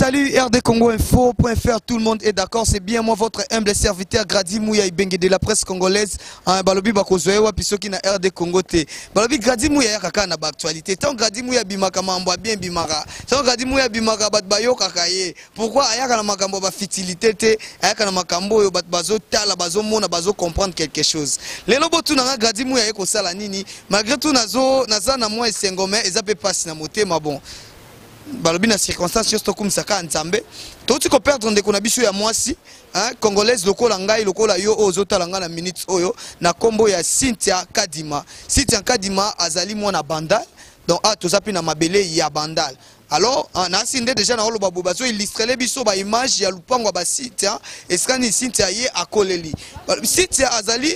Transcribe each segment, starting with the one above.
Salut RD Congo Info.fr, tout le monde est d'accord, c'est bien moi votre humble serviteur Grady Mouya Ibenge de la presse congolaise. Hein, balobi bakozoye wapi soki na RD Congo te. Balobi Grady Mouya yaka na ba actualité. Tant Grady Mouya bimaka mambo bien bimaka. Tant Grady Mouya bimaka bat bayokaka ye. Pourquoi ayaka na makambo ba futilité te, ayaka na makambo oyo bat bazo tala, bazo mona, bazo comprendre quelque chose. Lelo botu na Grady Mouya yeko sala nini? Malgré tout nazo naza na moi esengo mais eza pe pasi na motema bon. Balobi na circonstance nyonso tokumisaka Nzambe. Touti koperdre ndeko na biso ya mwasi, hein, congolaise lokola ngai, lokola yo oyo ozotala ngai na minute oyo, na kombo ya Cynthia Kadima. Cynthia Kadima azali mwana Bandal, donc a toza mpe na mabele ya Bandal. Alors nasi nde déjà naoloba boye, bazo illustrele biso ba image ya lupango ya ba Cynthia, esika nini Cynthia ye akoleli. Cynthia azali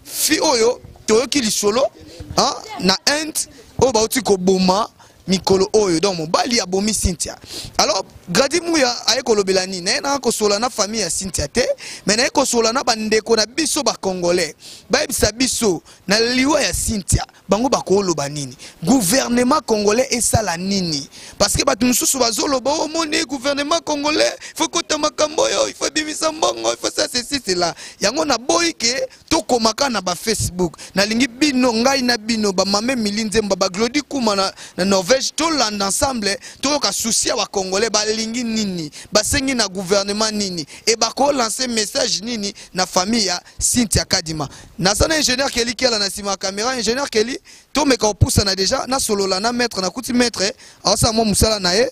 fi oyo toyoki lisolo, hein, na Inde oyo bauti koboma mikolo oyo, donc mobali abomi Cynthia. Alors Grady Mouya aye kolobela nini? Naye na kosola na famille ya Cynthia te, mais naye kosola na bandeko na biso ba congolais. Bayebisa biso na liwa ya Cynthia, bango bakoloba nini? Gouvernement congolais esala nini? Parce que bato mosusu bazoloba, oh, moni gouvernement congolais, faut kota makambo oyo, il faut bimisa mbongo, il faut ça, ceci, cela. Yango na boyi ke tokomaka na ba Facebook. Nalingi bino, ngai na bino, ba mame Mili Nzemba, ba Glody Kuma na Norvège, tolanda ensemble, toyoka souci ya ba congolais, balingi nini, basengi na gouvernement nini, et bako lancer message nini na famille ya Cynthia Kadima. Naza na ingénieur Kelly Kela na sima caméra. Ingénieur Kelly, tomeka opusana déjà, na solola na maître, na kuti maître, aosa mwa musala na ye,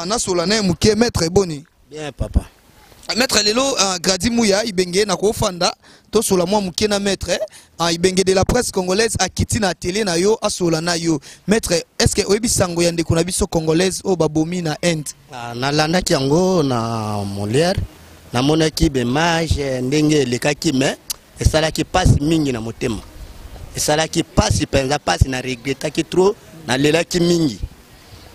na solola na ye muke. Maître boni? Bien papa. Maître lelo, Grady Mouya Ibenge na kofanda tosola mwa muke na maître, Ibenge de la presse congolaise akiti na atelier na yo asola na yo. Maître, est-ce que oyebi sango ya ndeko na biso congolaise oyo babomi na Inde? Nalandaki yango na Molière, namonaki bemage ndenge elekaki, mais esalaki pasi mingi na motema. Esalaki pasi mpenza, pasi, na regretaki trop, nalelaki mingi.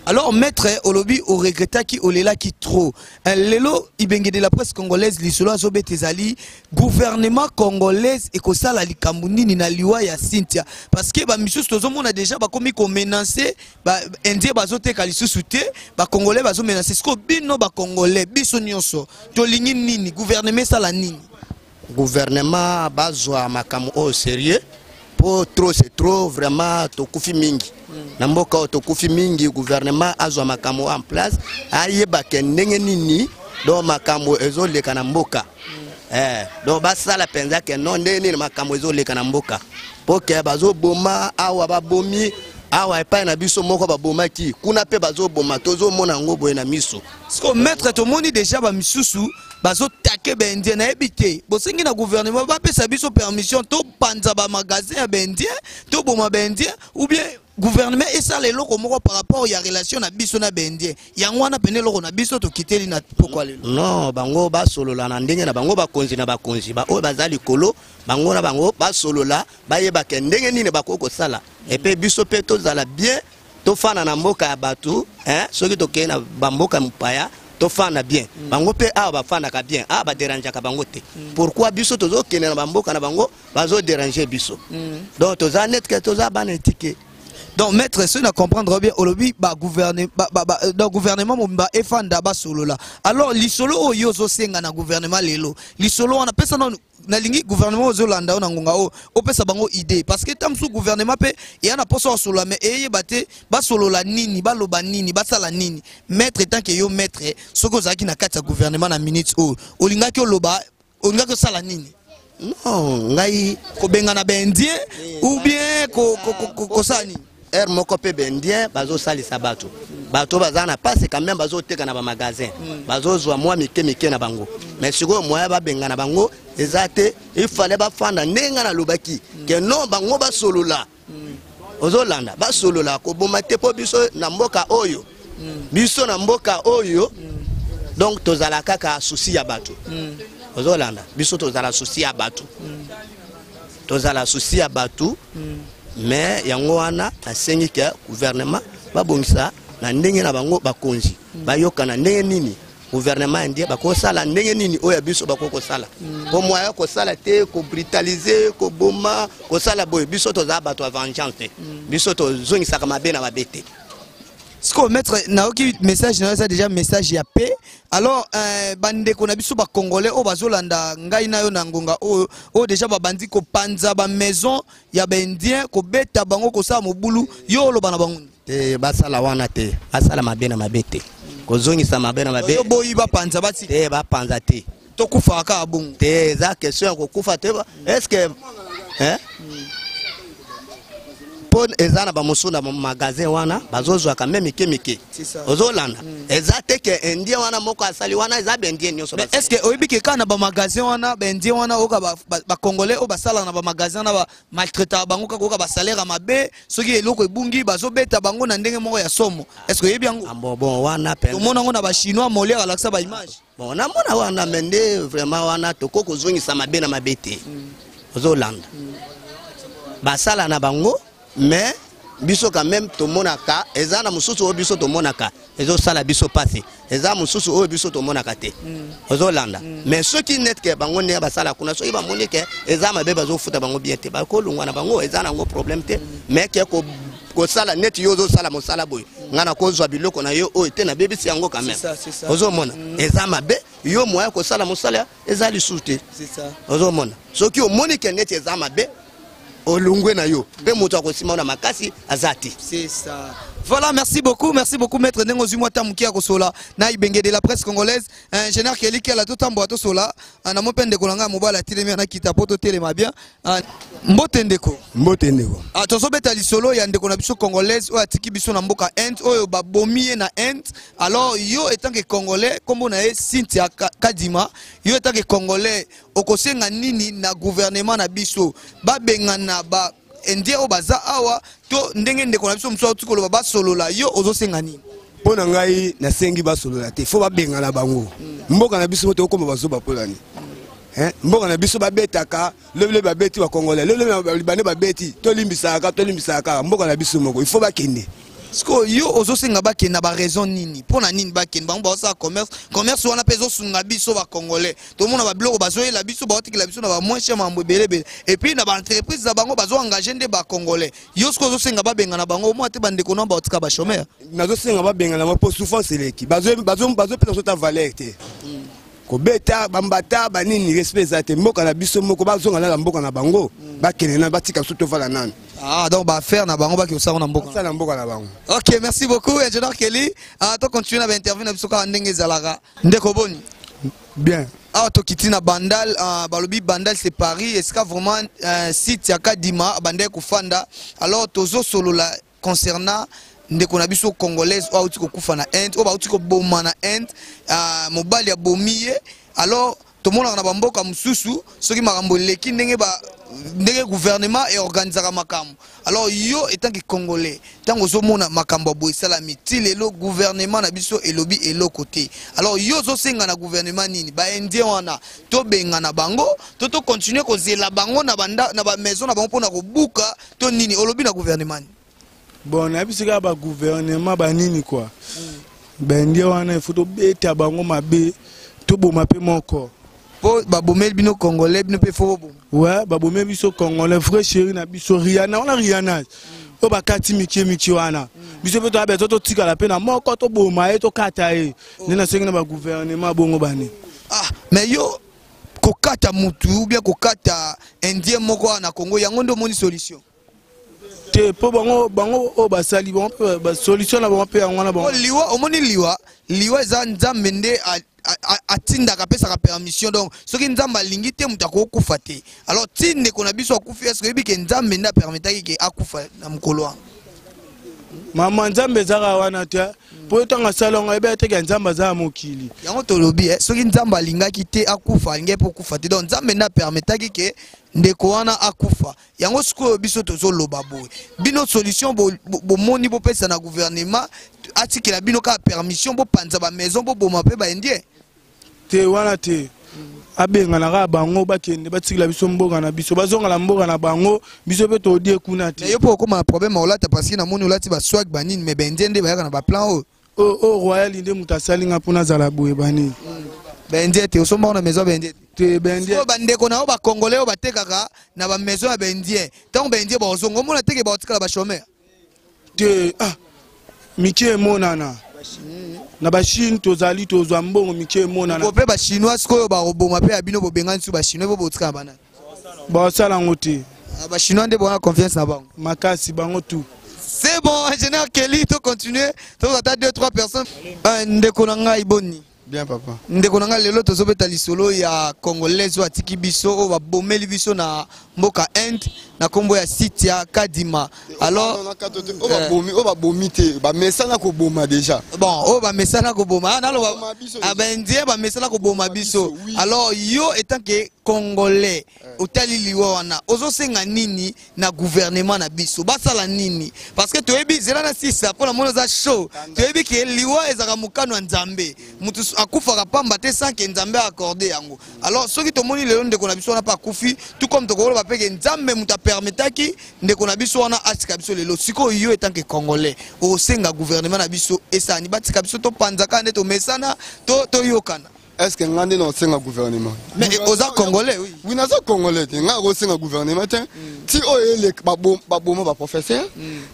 Alors maître olobi oregretaki, olelaki trop. Lelo Ibenge de la presse congolaise lisolo azobeta ezali gouvernement congolaise ekosala likambo nini na liwa ya Cynthia, parce que ba misusu tozomona déjà bakomi komenacer ba indien, bazoteka lisusu te, ba congolais bazomenacer. Siko bino ba congolais, biso nyonso tolingi nini? Gouvernement esala nini? Gouvernement bazwa makambo oyo sérieux, po trop c'est trop, vraiment tokufi mingi na mboka oyo, tokufi mingi. Gouvernement azwa makambo en place, ayebake ndenge nini donc makambo ezoleka na mboka. Donc basala mpenza ke non, ndenge nini makambo ezoleka na mboka, po ke bazoboma awa, babomi awa epai na biso moko, babomaki kuna mpe bazoboma, tozomona yango boye na miso. Siko maître, tomoni déjà bamisusu bazotake baindien, nayebi te, bosengi na gouvernement bapesa biso permission topanza bamagasin ya baindien, toboma baindien, ou bien gouvernement esala eloko moko par rapport ya relation na biso na baindien? Yango wana pene eloko na biso tokiteli na pokwa lelo. Non, bango basolola na ndenge na bango, bakonzi na bakonzi baoyo baza likolo, bango na bango basolola, bayebake ndenge nini bakoki kosala. Epe biso mpe tozala bien, tofanda na mboka ya bato, hein? Soki tokei na bamboka mopaya, tofanda bien. Bango mpe awa bafandaka bien, awa baderangeaka bango te. Pourquoi biso tozokende na bamboka na bango, bazoderange biso? Donc toza net ke toza bana etike. Donc maître, soki na comprendre bien, olobi ba donc gouvernement mobimba efanda, basolola. Alors lisolo oyo ozosenga na gouvernement lelo, lisolo wana pesa nanu, nalingi gouvernement ozolanda oyo na ngonga oyo, opesa bango idée, parce que ntango mosusu gouvernement mpe eya na mposa basolola, mais eyeba te basolola nini, baloba nini, basala nini. Maître, tant que yo maître, soki ozalaki na kati ya gouvernement na minute oyo, olingaki oloba, olingaki osala nini? Non, ngai kobengana baindien ou bien kosala nini? Heure moko mpe baindien bazosalisa bato, bato baza na pasi quand même, bazoteka na bamagasin, bazozwa mwa mike mike na bango. Mais sikoyo moya babengana bango eza te. Ifale bafanda ndenge ngai nalobaki ke non, bango basolola, ozolanda, basolola, koboma te, mpo biso na mboka oyo, biso na mboka oyo, donc tozala kaka souci ya bato. Ozolanda, biso tozala souci ya bato, tozala souci ya bato. Mais yango wana nasengi ke gouvernement babongisa na ndenge na bango, bakonzi bayokana ndenge nini gouvernement indien bakosala, ndenge nini oyo ya biso bakoki kosala, po moya kosala te, kobrutaliser, koboma, kosala boye. Biso tozala bato ya vengeance te, biso tozongisaka mabe na mabe te. Sikoyo, maître, nayoki message na yo, eza déjà message ya paix. Alors bandeko na biso bacongolais oyo bazolanda ngai na yo na ngonga oyo, oyo déjà babandi kopanza bamaison ya baindien, kobeta bango, kosala mobulu, yo oloba na bango? Te, basala wana te, basala mabe na mabe te, kozongisa mabe na mabe. Yo boyi bapanza, bati? Te, bapanza te. Tokufaka kaka bongo? Te, eza question ya kokufa te. Est ce que, hein? Mpo eza na bamosusu na magasin wana bazozwaka me mike mike. C'est ça. Ozolanda, eza te ke indien wana moko asali wana, eza baindien nyonso. Mais est ce que oyebi ke kaka na bamagasin wana, baindien wana oyoka bacongolais oyo basalaka na bamagasin wana bamaltraitaka bango kaka, oyoka basalaire ya mabe, soki eloko ebungi bazobeta bango na ndenge moko ya somo? Est ce que oyebi yango? Ah, bon, wana mpenza. Tomona yango na bachinois, Molière alakisa baimage. Bon, namona wana, me nde vraiment wana tokoki kozongisa mabe na mabe te. Ozolanda, basala na bango, mais biso quand même tomonaka eza na mosusu oyo biso tomonaka ezosala biso mpasi, eza mosusu oyo biso tomonaka te. Ozolanda, mais soki net ke bango ndenge basala kuna, soki bamoni ke eza mabe, bazofuta bango bien te, bakolongwa na bango, eza nango problème te. Mais ke kosala neti yo ozosala mosala boye, ngai nakozwa biloko na yo oyo te, nabebisi yango quand même. C'est ça, c'est ça. Ozomona, eza mabe. Yo moya kosala mosala eza lisusu te. C'est ça. Ozomona, soki omoni ke neti eza mabe, olongwe na yo mpe moto akosima na makasi aza te. C'est ça. Voilà, merci beaucoup, merci beaucoup, maître Ndenge ozwi mwa moke ya kosola na Ibenge de la presse congolaise. Ingénieur Kelly Kela, totambola, tosola. Na mo mpe ndeko na ngai mobali atelemi, anakita po totelema bien. Mbote ndeko. Mbote ndeko. Ah, tozobeta lisolo ya ndeko na biso congolaise oyo atiki biso na mboka Inde, oyo babomi ye na Inde. Alors yo en tant que congolais, kombo na ye Cynthia Kadima, yo en tant que congolais okosenga nini na gouvernement na biso? Babengana ba indien oyo baza awa, to ndenge ndeko na biso mosusu auti koloba, basolola, yo ozosenga nini? Mpo na ngai, nasengi basolola te, fo babengana bango. Mboka na biso mo tokóma bazoba mpo nani? Hein? Mboka na biso babetaka lobilobi, babeti bacongolais lobilobi, balibanais babeti, tolimbisaka, tolimbisaka kaka. Mboka na biso moko, il faut bakende. Sikoyo yo ozosenga bakende na baraison nini? Mpo na nini bakende? Bango baosala commerce, commerce wana mpe ezosunga biso bacongolais. Tomona babiloko bazoyela biso, baotikela biso na bamoins cher, makambo ebeleebele, et puis na baentreprise na bango bazoengage nde bacongolais. Yo sikoyo ozosenga babengana bango, omona te bandeko no baotika bachômeur? Nazosenga babengana bango mpo souffrance eleki. Bazopesa biso ta valeur te, kobeta bambata banini, respect eza te. Mboka na biso moko, bazonga nana mboka na bango, bakende nano, batika biso tofanda nano. Ah, donc baaffaire na bango baki kosala na mboka. Basala na mboka na bango. Ok, merci beaucoup, ingénieur Kelly. Ah, tocontinue na bainterview na biso kaka ndenge ezalaka. Ndeko, boni? Bien. Awa tokiti na Bandal, balobi Bandal c'est Paris, esika vraiment site ya Kadima bandaki kofanda. Alors tozosolola concernant ndeko na biso congolaise oyo auti kokufa na Inde, oyo bauti koboma na Inde, mobali abomi ye. Alors tomonaka na bamboka mosusu, soki makambo eleki ndenge ba ndenge gouvernement eorganisaka makambo. Alors yo en tant que congolais, ntango ozomona makambo ya boye esalami, ti lelo gouvernement na biso elobi eloko te, alors yo ozosenga na gouvernement nini? Baindien wana tobengana bango, to tocontinue kozela bango na bamaison na bango mpona kobuka, to nini? Olobi na gouvernement nini? Bon, nayebisi kaka bagouvernement banini kua, baindien wana ifo tobeta bango mabe, toboma mpe moko. Mpo babomeli bino congolais, bino mpe fo boboma? Ouais, babomeli biso congolais, vrai chéri na biso Riana wana, Riana oyo bakati mike mike wana. Biso mpe toya beto totikala mpe na moko, toboma ye, tokata ye. Nde nasengi na bagouvernement bongo bani. Ah, mais yo kokata mutu ou bien kokata indien moko wana na Congo, yango nde omoni solution? Te, mpo bango oyo basali bango mpe basolution na bango mpe yango wana bango. Po liwa, omoni liwa, liwa eza Nzambe nde atindaka, apesaka permission. Donc soki Nzambe alingi te, moto akokufa te. Alors ti ndeko na biso akufi, est ce oyebi ke Nzambe nde apermetaki ke akufa na mokolo wana? Mama, Nzambe ezaka wana te, mpo ntango asala yango ayebi teke ya Nzambe aza ya mokili. Yango tolobi, soki Nzambe alingaki te akufa, alingaki mpo kufa te. Donc Nzambe nde apermetaki ke ndeko wana akufa. Yango sikoyo biso tozoloba boye, bino solution bomoni bopesa na gouvernement, atikela bino kaka permission bopanza bamaison, boboma mpe baindien? Te, wana te. Abengana kaka bango, bakende, batikela biso mboka na biso, bazonga na mboka na bango, biso mpe todie kuna te. Mais yo mpo okóma na problème olata, parce que namoni olati baswag banini, mais baindien nde bayaka na baplan oyo. Oyo oyo Royal nde moto asali nga mpona azala boye banini. Baindien te, osombaka na maison ya baindien te? Te, baindien. Oyo bandeko na yo bacongolais oyo batekaka na bamaison ya baindien, ntango baindien bazonga, omona teke baotikala bachômeur? Te, ah. Mike emonana na bachine, tozali tozwa mbongo mike emonana. Mpe bachinois sikoyo bakoboma mpe ya bino, bobengani su bachinois mpo botikala na banani? Basala yango te. Ah, bachinois nde bona confiance na bango. Makasi, bango tout. C'est bon, ingénieur Kelly, to continuer. To ata deux trois personnes. Ndeko na ngai, boni? Bien, papa. Ndeko na ngai, lelo tozobeta lisolo ya congolaise oyo atiki biso, oyo babomeli biso na mboka Inde, na nkombo ya Sitia Kadima. Alors oyo babomi, oyo babomi te, bamesana koboma déjà. Bon, oyo bamesana koboma, ah, naloba Koboma biso. Baindien bamesana koboma biso. Biso, oui. Alors yo, étant que congolais, otali liwa wana, ozosenga nini na gouvernement na biso? Basala nini? Parce que toyebi, zela na sisa mpo na moni oza chaud, toyebi ke liwa ezalaka mokano ya Nzambe. Motu akufaka pamba te sans ke Nzambe accorde yango. Alors soki tomoni lelo ndeko na biso wana mpe akufi, tout comme tokoloba mpe ke Nzambe moto apermetaki ndeko na biso wana atika biso lelo. Sikoyo yo, étant que congolais, osenga gouvernement na biso esani batika biso topanza kaka nde tomesana, toyokana? Est ce que nga nde na osenga gouvernement? Mais oza congolais, oui. Oui, naza congolais te. Nga akosenga gouvernement te ti oyo eleka. Baboma baprofesseur,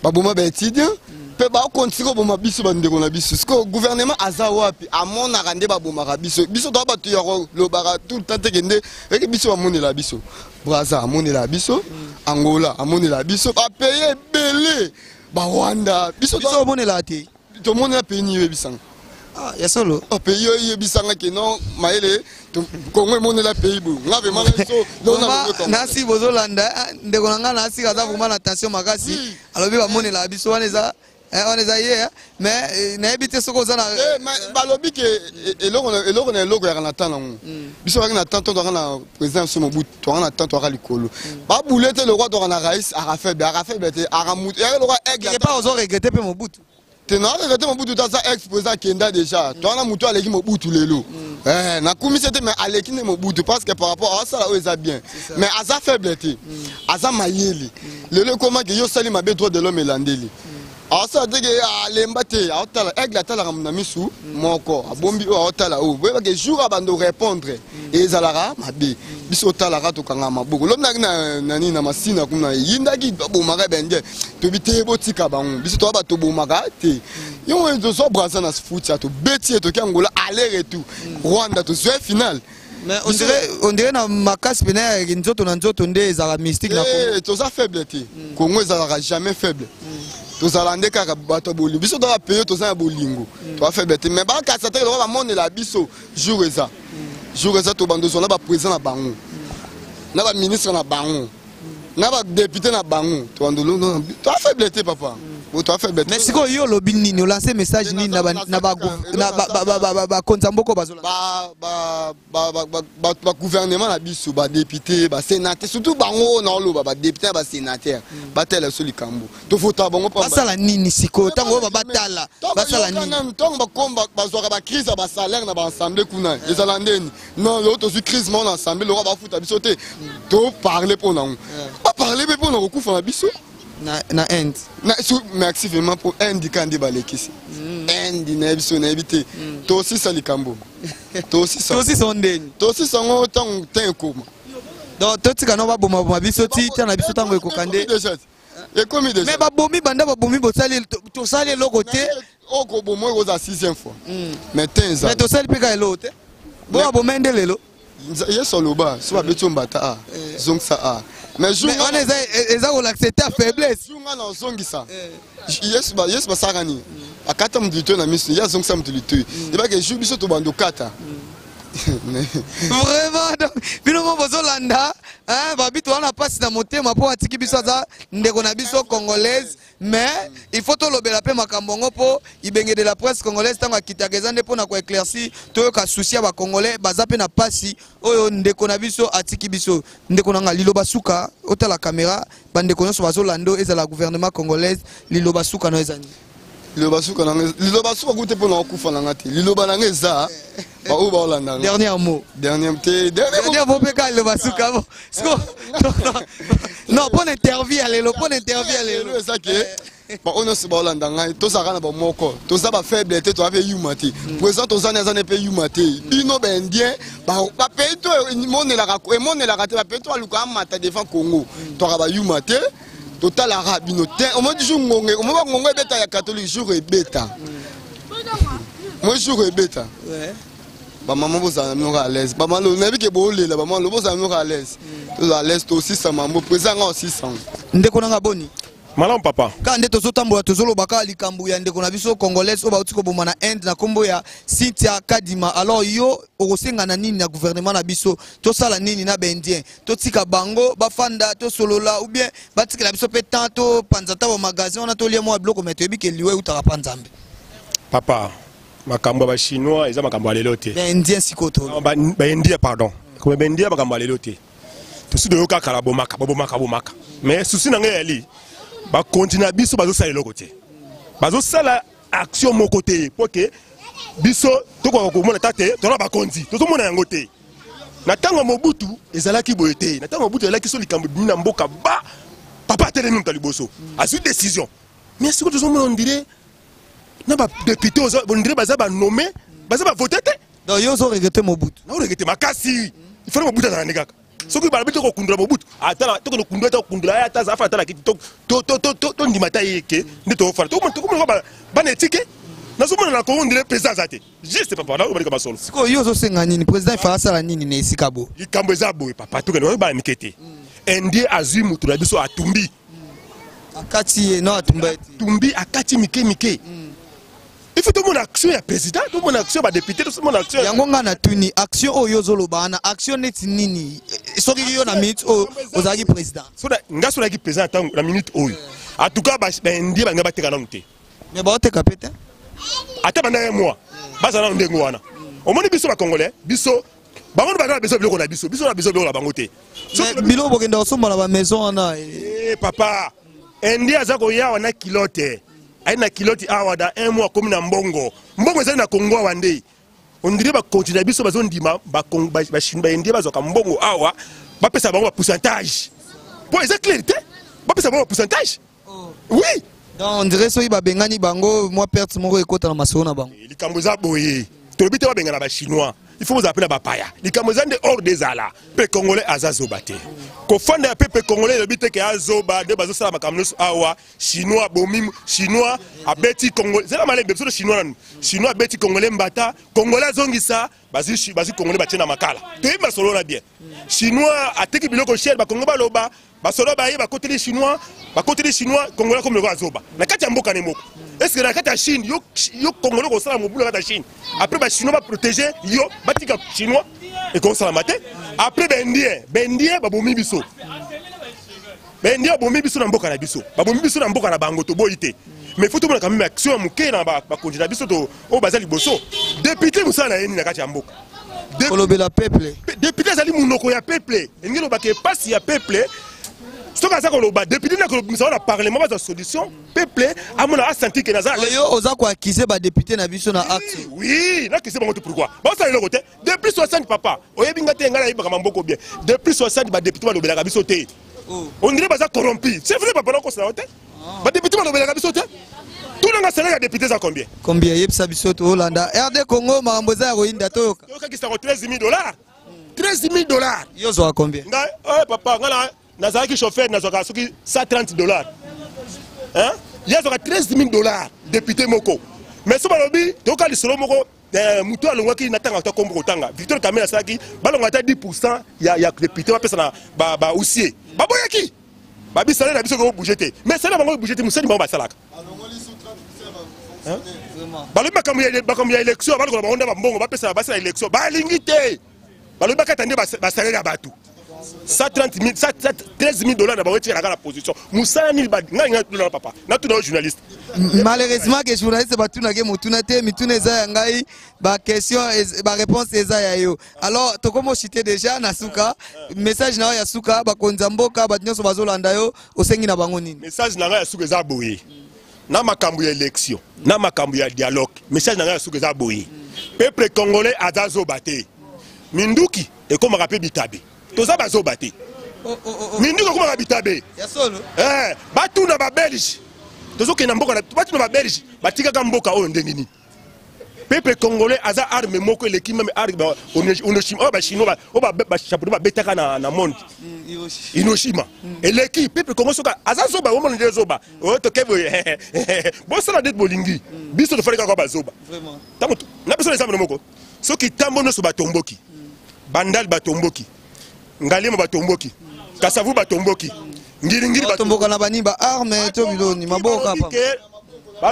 baboma baétudiant, mpe bakontinue koboma biso, bandeko na biso. Sikoyo gouvernement aza wapi? Amonaka nde babomaka biso. Biso toa bato ya kolobaka tout le temps teke nde eke biso bamonela biso Braza, amonela biso Angola, amonela biso bapays ebele, Barwanda. Biso biso omonela te. Tomonela pays nini? Oyebisanga. Ah, ya solo? Oh, pays oyo eyebisanga ke non, mayele Kongo emonela pays boye. Nga vraiment so nasi bozolanda, ah, ndeko na ngai nasi aza vraiment na tension makasi. Alobi bamonelaka biso wana, eza wana eza ye, mais nayebi te soki oza na Balobi ke eloko na eloko yaka na temps nango. Biso kaki na temps to toaka na président biso Mobutu, toaka na temps toaka likolo. Babule te lokwa toaka na rais aka faible, aka faible te, aka mutu yaka lokwa aigle. Quelque part ozo regretter mpe Mobutu? Te, na regretter Mobutu te. Aza ex président, akenda déjà. Toza na motu aleki Mobutu lelo. Nakumisi te, mais aleki nde Mobutu, parce que par rapport asala oyo eza bien, mais aza faible te, aza mayele. Lelo ekomaki yo osali mabe, droit de l'homme elandeli. Aosala te ke alemba te, aotala aigle, atalaka na misu moko, abombi oyo, aotala oyo. Boyebake jour abando répondre ezalaka mabe. Biso otalaka, tokanga maboko. Lobi naki na nini, na Masina kuna, eyindaki, babomaka bende. Tobi te, botika bango. Biso toya bato tobomaka te. Yo tozwa Braza na futia, tobeti ye, toki Angola aller retour, Rwanda tozwa final. Mais on dirait na makasi pene ya nzoto na nzoto nde ezalaka mystique na Congo. Eh, toza faible te. Congo ezalaka jamais faible. Tozala nde kaka bato ya bolingo. Biso toza pays, toza na bolingo, toza faible te. Mais bakasa te lokola bamonela biso. Jour eza, jour eza, tobanda ozwa na baprésident na bango, na baministre na bango, na badéputé na bango. Tobanda, toza faible te, papa. Bo toza faible te. Mais sikoyo yo olobi nini? Olance message nini na bakonzi ya mboka oyo bazolanda? Bagouvernement na biso, badéputé, basénateur, surtout bango oyo naoloba, badéputé na basénateur, batala biso likambo. Tovota bango pamba. Basala nini sikoyo? Ntango oyo batala, basala nini? Ntango bakomba, bazwaka bacrise ya basalaire na baassemblée kuna, ezala ndeni? Non, lelo tozwi crise moko na assemblée, lokwa bafuta biso te, toparle mpo nango, baparle mpe mpo na kokufa na biso. Na Inde. Merci vraiment mpo Inde ka nde balekisi Inde nayebi so nayebi te. Tosisa likambo, tosisa. Tosisa ndeni? Tosisa yango ntango te ekoma. Donc totika no babomaboma biso ti tia na biso ntango ekoka nde. Déjà ekomi déjà. Mais babomi, banda babomi, bosali, tosali eloko te. Oyo koboma oyo kozala sixième fois, mais te eza. Mais tosali mpe kaka eloko te, bo baboma nde lelo. Yesu aloba so babeti yo mbata a zongisa a, mais jour Mais wana eza kolakisa ete ya faiblesse. Jour nga na ozongisa, Yesu basalaka nini? Akata moto litoi na miso, ye azongisa moto litoi. Yebake jour biso tobanda okata. Vraiment, donc bino mo bozolanda, hein, babi toza na mpasi na motema mpo atiki biso, aza ndeko na biso congolaise. Mais il faut tolobela mpe makambo yango, mpo Ibenge de la presse congolaise, ntango akitaka, eza nde mpona koéclaircir, toyoka souci ya bacongolais baza mpe na mpasi oyo ndeko na biso atiki biso. Ndeko na nga, liloba suka, otala caméra, bandeko nyonso bazolanda oyo, ezala gouvernement congolaise, liloba suka no eza nini? Liloba suka nanga, liloba suka kute mpo na kokufa nanga te. Liloba nanga eza baoyo baolanda nga. Dernier mot. Dernier te, dernier mot. Dernier mot mpe kaka liloba suka. Bo siko non, mpo na interview ya lelo, mpo na interview ya lelo. Lelo eza ke baoyo nyonso baolanda ngai, tozalaka na bamoko, toza bafaible te, toza mpe yuma te. Président toza ni aza ne mpe yuma te. Bino baindien, bapays to emonelaka te, bapays to aluka amata devant Congo, toaka bayuma te. Totalaka bino te. Omoni jour ngonge, omoni ba ngongo ebeta ya catholique jour ebeta. Moi jour ebeta. Bamama bozala na bino kaka à l'aise. Bamama lo nayebi ke bolela, bamama lo bozala na bino kaka à l'aise. Tozala à l'aise tosisa mambo, président nga osisa. Ndeko nanga boni? Malamu papa. Kaka nde tozotambola tozoloba kaka likambo ya ndeko na biso congolaise oyo bauti koboma na Inde na nkombo ya Cynthia Kadima. Alors yo okosenga na nini na gouvernement na biso? Tosala nini na baindien? Totika bango bafanda tosolola ou bien batikela biso mpe temps topanza ta bamagasin wana tolia mwa biloko, me toyebi ke liwa eutaka mpa Nzambe. Papa, makambo ya bachinois eza makambo ya lelo te. Baindien sikoyo to baindien, pardon, kome baindien makambo ya lelo te. Tosi toyoka kala bomaka babomaka bomaka, mais susi na ngai yali bakonti na biso bazosala eloko te, bazosala action moko te po ke biso tokoka komona ta te. Tona bakonzi tozomona yango te. Na ntango ya Mobutu ezalaki boye te. Na ntango ya Mobutu ezalaki so likambo ebimi na mboka, ba papa atelemi moto ya liboso azwi décision. Mais sikoyo tozomona ondire na badepute, ondire baza banome, baza bavote te. Donc yo ozo regrete Mobutu? Na regrete makasi. Ifale Mobutu azala nde kaka. Soki balobi tokokundula Mobutu, ata tokende kundula, tokundula ye, ata afa ata na kiti, tondima ata ye ke nde tofanda tokomona bana etike. Nazomona na Kongo ndele président aza te juste papa, naobalika masolo. Sikoyo yo ozosenga nini? Président ifa asala nini na esika bo? Likambo eza boye papa, tokende oyo bana mike te. Indien azwi motu na biso atumbi. Akati ye no atumba ye te. Tumbi, akati mike mike. Il faut tomona action ya président, tomona action ya badepute, tomona action. Yango ngai natuni, action oyo ozoloba wana, action neti nini? Soki yo na minute oyo ozalaki président? Nga so nayaki président ntango na minute oyo, en tout cas baindien balinga bateka nanu te. Mais baoteka mpe te. Ata banda ye mwa bazala nanu ndenge wana. Omoni biso bacongolais, biso bango nde baza na besoin biloko na biso, biso na besoin biloko na bango te. Biloko bokenda kosomba na bamaison wana. Papa, indien aza koyawa na kilote, aye na kiloti awa, da un mois akomi na mbongo. Mbongo ezali na Kongo awa nde ondire bakonti na biso bazondima baindien bazwaka mbongo awa, bapesa bango bapourcentage po eza clair te, bapesa bango bapourcentage, oui. Donc on dirait soki babengani bango, mwa perte moko ekota na masolo na bango. Likambo eza boye, tolobi te babengana bachinois, il faut bozala mpe na bapaya. Likambo eza nde ordre ezala mpe congolais aza zoba te. Kofanda ya pepe congolais elobi te ke azoba nde bazosala makambo nyonso awa. Chinois abomi, chinois abeti congolais, zela malembe, biso chinois nanu, chinois abeti congolais mbata, congolais azongisa, bazwi bazwi congolais batie na makala. Toyebi masolo na bien. Chinois ateki biloko cher, bakongo baloba, basolo baye bakoteli chinois, bakoteli chinois, congolais akomi lokola azoba na kati ya mboka ne moko. Est ce que na kati ya Chine yo, yo congolais kosala mobulu na kati ya Chine, après bachinois baprotege yo, batika chinois, ekosalama te. Après baindien, baindien babomi biso, baindien babomi biso na mboka na biso, babomi biso na mboka na bango, toboyi te. Mais faut tomona quand même action ya moke na bakonzi na biso oyo baza liboso. Député mosala na ye nini na kati ya mboka? Kolobela peuple. Député azali monoko ya peuple, elingi elobaka epasi ya peuple. Soki aza koloba, député nde akolobimisa wana parlement, bazwa solution, peuple amona, asentir ke naza. Yo oza koakize badepute na biso na acte? Oui, nakise bango te. Pourquoi basala eloko te depuis 60? Papa, oyebi nga te, ngai nayebaka mamboko bien. Depuis 60 badepute balobelaka biso te. On dirait baza corrompu. C'est vrai papa, nakosala yo te. Badepute balobelaka biso te. Tunanga salaire ya député eza combien? Combien? Yebisa biso tolanda. RD Congo, makambo eza ya koyinda, toyoka. Oyokakisako 13 000 dollars, 13 000 dollars. Yo ozwaka combien? Ngai eh, papa, ngai nazalaki chauffeur, nazwaka soki 130 dollars, hein? Ye azwaka 13 000 dollars, député moko. Mais so balobi toyoka lisolo moko, moto alongwaki na ntanga ata kombo kotanga Victor Kamerhe asalaki balongwa ata 10 ya député, bapesa na bahuissier, baboyaki, babi salaire na biso kobouge te. Mais salaire bango ebouge te, mosali bango basalaka. Balobi makambo ya élection, balokola bango nde bambongo bapesa, basala élection, balingi te. Balobi bakata nde basalaire ya bato 130 13 000 dollars na bango etikalaka na position. Mosala nini? Ngai ngai tuna papa, natuna yo journaliste. Malheureusement ke journaliste batunaki motuna te, mituna eza ya ngai, baquestion baréponse eza ya yo. Alors tokomi oshite déjà na suka. Message na yo ya suka, bakonzi ya mboka, bato nyonso bazolanda yo, osengi na bango nini? Message na ngai ya suka eza boye na makambo ya élection, na makambo ya dialogue. Message na ngai ya suka eza boye: peuple congolais aza zoba te. Minduki ekomaka mpe bitabe, toza bazoba te. Minduki ekomaka bitabe. Eh, batuna babelge, tozokende na mboka, batuna babelge batikaka mboka oyo ndenge nini. Peuple congolais aza arme moko eleki meme arme Hiroshima oyo bachinois oyo bachapeau babetaka na monde. Hiroshima eleki peuple congolais. Soki aza zoba, omona nde zoba oyo toke boye, bosala nde bolingi. Biso tofali kaka bazoba ntango na biso na ezambe moko. Soki ntambo nyonso batomboki, Bandali batomboki, Ngaliema batomboki, Kasavu batomboki, Ngiringiri batomboka na bani, ba arme to biloni maboka?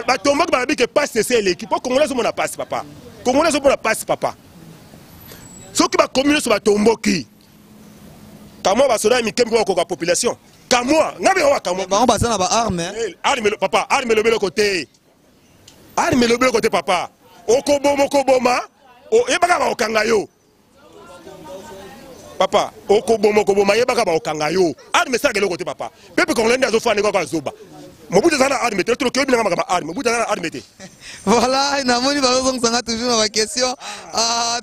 Batomboki, balobi ke pasi ese eleki, mpo Congolais azomona pasi, papa. Congolais azomona pasi, papa. Soki bakomi nyonso batomboki, kamwa basoda ya mike mike bakoka population kamwa nga mpe kamwa. Bango baza na baarme. Arme, papa, arme elobi eloko te. Arme elobi eloko te, papa. Okoboma, okoboma, oyebaka bakokanga yo, papa. Okoboma, okoboma, yebaka bakokanga yo. Arme esalaka eloko te, papa. Peuple congolais nde azofanda kaka azoba. Mobutu aza na arme te. Toloki oyebinanga makambo arme. Mobutu aza na arme te. Voilà, namoni bazozongisanga toujours na baquestion.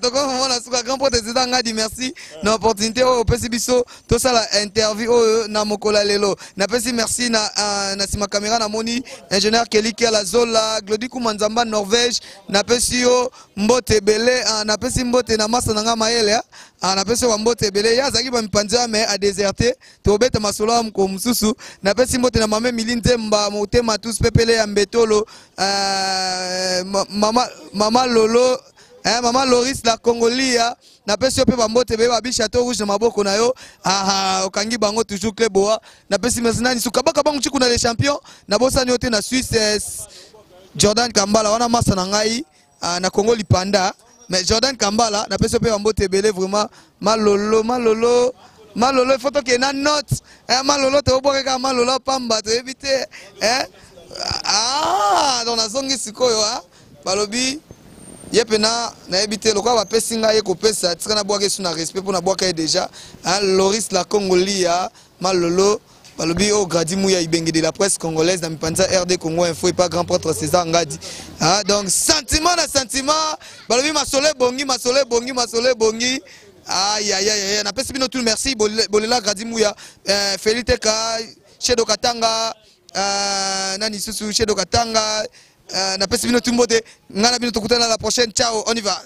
Tokomona suka. Grand prêtre César Ngadi, merci na opportunité oyo opesi biso tosala interview oyo na mokolo ya lelo. Napesi merci na nsima caméra, namoni ingénieur Kelly Kiala Zola, Glodi Kuma Nzamba Norvège, napesi yo mbote ebele. Napesi mbote na masa na nga mayele. Napesi yo bambote ebele. Ye azalaki bamipanzi oyo me adéserté, tobeta masolo ya mokolo mosusu. Napesi mbote na mama Emili Nzemba motema tous pepele ya mbetolo, mama Lolo, mama Loris la Congolia, napesi yo mpe bambote ebele. Babi Chateau Rouge na maboko na yo. Aha, okangi bango toujours clé boa. Napesi merci nani sukabaka bango cikuna les champions. Nabosani yo te na Suisse, Jordan Kambala wana, masa na ngai na Congo lipanda. Mais Jordan Kambala, napesi yo mpe bambote ebele vraiment. Malolo, malolo, malolo, ifo tokende na note. Malolo, toobwaka kaka malolo pamba, toyebi te. Ah, donc nazongi sikoyo. Balobi ye mpena nayebi te lokola bapesi ngai ye kopesa. Tika nabwaka esu na respect mpo nabwaka ye déjà. Loris la Congolia, malolo. Balobi oyo Gradi Muya Ibenge de la presse congolaise na mipanza RD Congo Info epa grand prêtre César Ngadi. Ah, donc sentiment na sentiment, balobi masolo ebongi, masolo ebongi, masolo ebongi. Aïe aïe aïe aïe, napesi bino tout merci. Bolela Gradi Muya, Feli Teka, Shedo Katanga, nani susu, Shedo Katanga, napesi bino tout mbote. Ngai na bino tokutana la prochaine. Ciao, on y va.